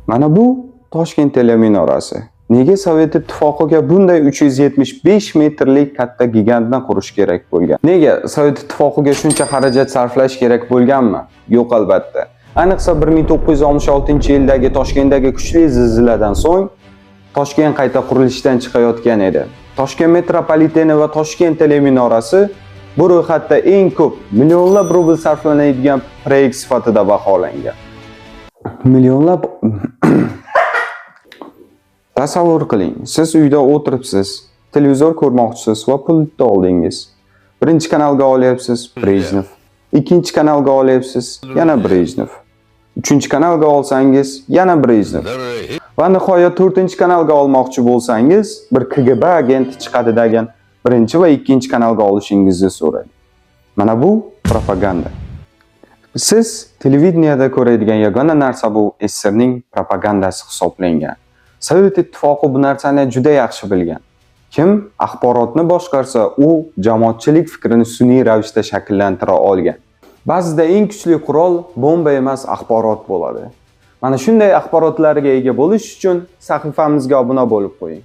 Mana bu Toshkent teleminorasi. Nega Sovet Ittifoqiga bunday 375 metrlik katta gigantni qurish kerak bo'lgan? Nega Sovet Ittifoqiga shuncha xarajat sarflash kerak bo'lganmi? Yo'q, albatta. Ayniqsa 1966-yildagi Toshkentdagi kuchli zilziladan so'ng Toshkent qayta qurilishdan chiqayotgan edi. Toshkent metropoliteni va Toshkent teleminorasi bu ro'yxatda eng ko'p millionlab rubl sarflanadigan proyekt sifatida baholangan. Millionlab. Tasavvur qiling, siz uyda o'tiribsiz, televizor ko'rmoqchisiz va pultni oldingiz. Birinchi kanalga olyapsiz, Brejnev. Ikkinchi kanalga olyapsiz, yana Brejnev. Uchinchi kanalga olsangiz, yana Brejnev. Va nihoyat to'rtinchi kanalga olmoqchi bo'lsangiz, bir KGB agenti chiqadi degan birinchi va ikkinchi kanalga olishingizni so'raydi. Mana bu propaganda. Siz televideniyada ko'radigan yagona narsa bu SSSRning propagandasi hisoblangan. Sovet Ittifoqi bu narsani juda yaxshi bilgan. Kim axborotni boshqarsa, u jamoatchilik fikrini sun'iy ravishda shakllantira olgan. Ba'zida eng kuchli qurol bomba emas, axborot bo'ladi. Mana shunday axborotlarga ega bo'lish uchun sahifamizga obuna bo'lib qo'ying.